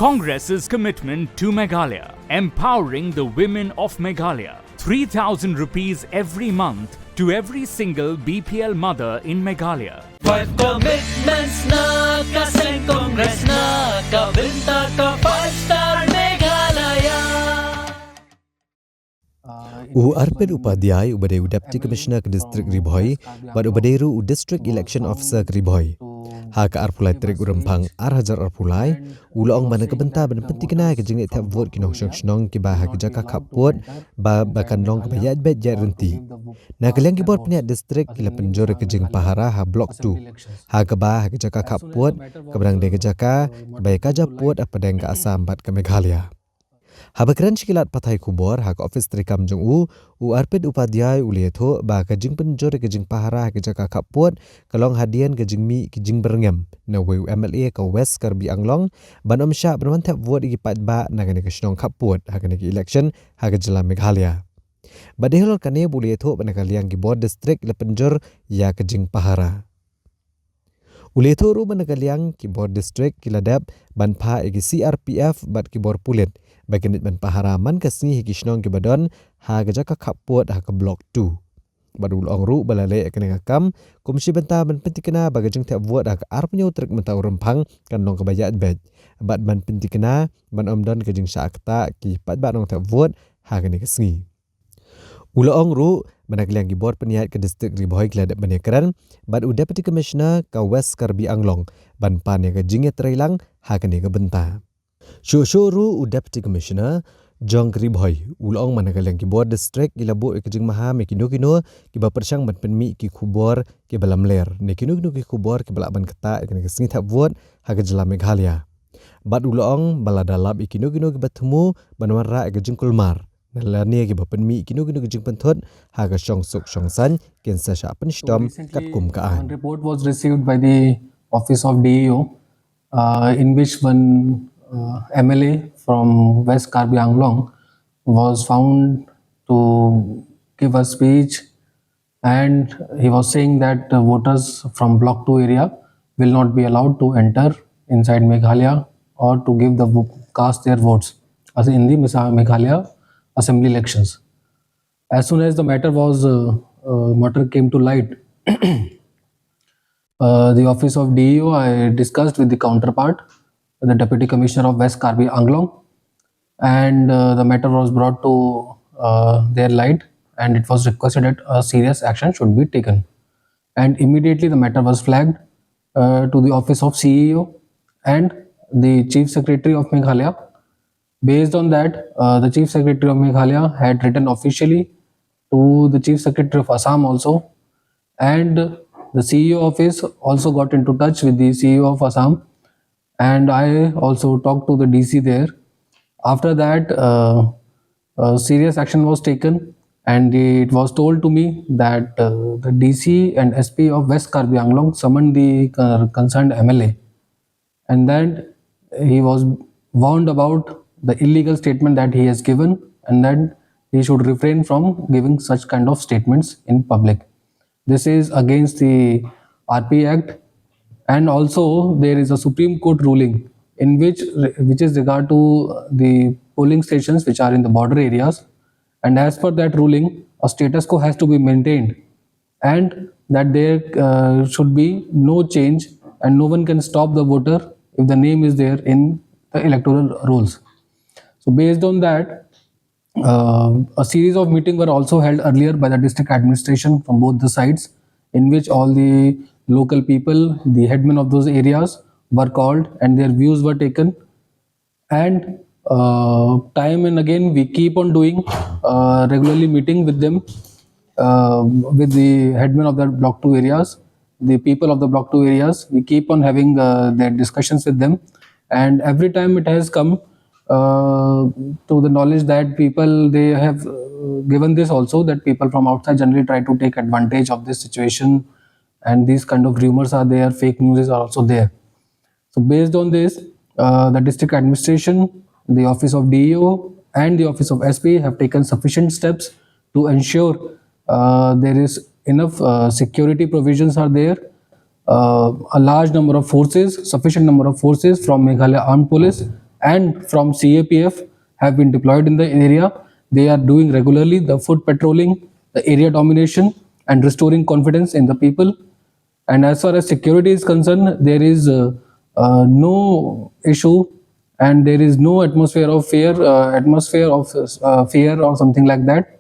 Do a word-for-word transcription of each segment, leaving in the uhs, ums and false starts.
Congress's commitment to Meghalaya, empowering the women of Meghalaya. Three thousand rupees every month to every single B P L mother in Meghalaya. Five commitments na ka seng Congress na ka bynta ka five star Meghalaya. U Arpit Upadhyay, uba dei u Deputy Commissioner ka District Ri Bhoi, bad uba dei ruh u District Election Officer ka Ri Bhoi, ha ka arphew lai tarik u Rymphang ar hajar arphew lai, u la ong ba na ka bynta ban pynthikna ka jingleit thep vote ki nongshong shnong kiba ha ki jaka khappud, ba, ba kan long kaba ïaid beit ïaid ryntih. Na ka liang ki bor pynïaid district ki la pynjur ka jingpahara ha Block two, ha kaba ha ka jaka khappud, kaba dang dei ka jaka kaba ïa ka japud hapdeng ka Assam bad ka Meghalaya. Haba kren sha ki lad pathai khubor ha ka ophis treikam jong u, u Arpit Upadhyay u la ïathuh ba ka jingpynjur ka jingpahara ha ka jaka khappud ka long hadien ka jingmih ki jingbyrngem na uwei u M L A ka West Karbi Anglong, ban ym shah ban wan thep vote ïa ki paidbah na kane ka shnong khappud ha kane ka election ha ka jylla Meghalaya. Bad dei halor kane ba u la ïathuh ba na ka liang ki bor district la pynjur ïa ka jingpahara. U la ïathuh ruh ba na ka liang ki bor district ki la dep ban phah ïa ki C R P F bad ki bor pulit ba kin leit ban pahara man ka sngi ha ki shnong kiba don ha ka jaka khappud ha ka Block two. Bad u la ong ruh ba la leh ïa kane ka kam kum shi bynta ban pynthikna ba ka jingthep vote ha ka arphew hynñiew tarik mynta u Rymphang kan long kaba ïaid beit, bad ban pynthikna ban ym don ka jingshah ktah ki paidbah nongthep vote ha kane ka sngi. U la ong ruh ba na ka liang ki bor pynïaid ka district Ri Bhoi ki la dep ban ïakren bad u Deputy Commissioner ka West Karbi Anglong ban pan ïa ka jingïatreilang ha kane ka bynta. Shuh shuh ruh u Deputy Commissioner jong ka Ri Bhoi u la ong ba na ka liang ki bor district ki la buh ïa ka jingmaham ïa kino kino kiba pyrshang ban pynmih ki khubor kiba lamler ne kino kino ki khubor kiba lah ban ktah ïa kane ka sngi thep vote ha ka jylla Meghalaya. Bad u la ong ba lada lap ïa kino kino kiba thmu ban wanrah ïa ka jingkulmar, lane kiba pynmih kino kino ki jingpynthut ha ka shongsuk shongsaiñ, kin sa shah pynshitom katkum ka aiñ. One report was received by the office of D E O, uh, in which one, uh, M L A from West Karbi Anglong was found to give a speech, and he was saying that the voters from Block two area will not be allowed to enter inside Meghalaya or to give the vo-, cast their votes as in the Mesa-, Meghalaya assembly elections. As soon as the matter was, uh, uh, matter came to light, uh, the office of D E O, I discussed with the counterpart, the Deputy Commissioner of West Karbi Anglong, and, uh, the matter was brought to, uh, their light, and it was requested that a serious action should be taken. And immediately the matter was flagged, uh, to the office of C E O and the Chief Secretary of Meghalaya. Based on that, uh, the Chief Secretary of Meghalaya had written officially to the Chief Secretary of Assam also, and the C E O office also got into touch with the C E O of Assam, and I also talked to the D C there. After that, uh, uh, serious action was taken, and it was told to me that, uh, the D C and S P of West Karbi Anglong summoned the, uh, concerned M L A, and then he was warned about the illegal statement that he has given, and that he should refrain from giving such kind of statements in public. This is against the R P Act, and also there is a Supreme Court ruling in which, which is regard to the polling stations which are in the border areas, and as per that ruling, a status quo has to be maintained, and that there, uh, should be no change, and no one can stop the voter if the name is there in the electoral rolls. So based on that, uh, a series of meetings were also held earlier by the district administration from both the sides, in which all the local people, the headmen of those areas, were called and their views were taken. And, uh, time and again, we keep on doing, uh, regularly meeting with them, uh, with the headmen of the Block two areas, the people of the Block two areas. We keep on having, uh, their discussions with them. And every time it has come, uh, to the knowledge that people, they have, uh, given this also, that people from outside generally try to take advantage of this situation, and these kind of rumors are there, fake news are also there. So based on this, uh, the district administration, the office of D E O, and the office of S P have taken sufficient steps to ensure, uh, there is enough, uh, security provisions are there. Uh, a large number of forces, sufficient number of forces from Meghalaya Armed Police and from C A P F have been deployed in the area. They are doing regularly the foot patrolling, the area domination, and restoring confidence in the people. And as far as security is concerned, there is uh, uh, no issue, and there is no atmosphere of fear, uh, atmosphere of uh, fear or something like that.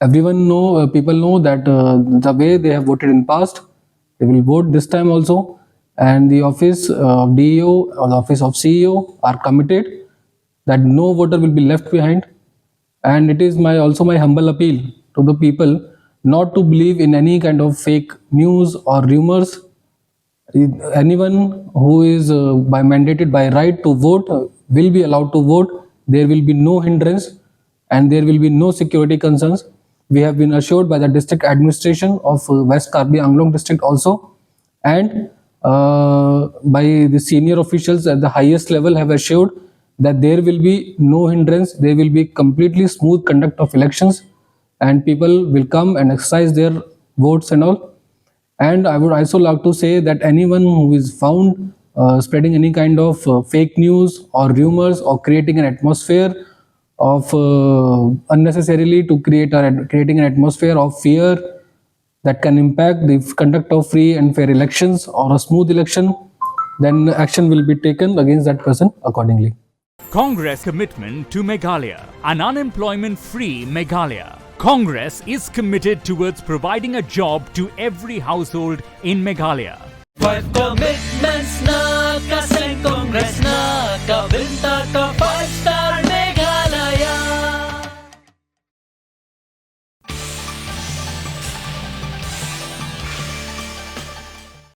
Everyone know, uh, people know that uh, the way they have voted in past, they will vote this time also. And the office uh, of D E O or the office of C E O are committed that no voter will be left behind. And it is my, also my humble appeal to the people not to believe in any kind of fake news or rumors. Anyone who is uh, by mandated by right to vote uh, will be allowed to vote. There will be no hindrance and there will be no security concerns. We have been assured by the district administration of uh, West Karbi Anglong district also, and uh, by the senior officials at the highest level have assured that there will be no hindrance. There will be completely smooth conduct of elections, and people will come and exercise their votes and all. And I would also like to say that anyone who is found uh, spreading any kind of uh, fake news or rumors or creating an atmosphere of uh, unnecessarily to create a, creating an atmosphere of fear that can impact the conduct of free and fair elections or a smooth election, then action will be taken against that person accordingly. Congress commitment to Meghalaya, an unemployment free Meghalaya. Congress is committed towards providing a job to every household in Meghalaya. Five commitments na ka seng Congress na ka bynta ka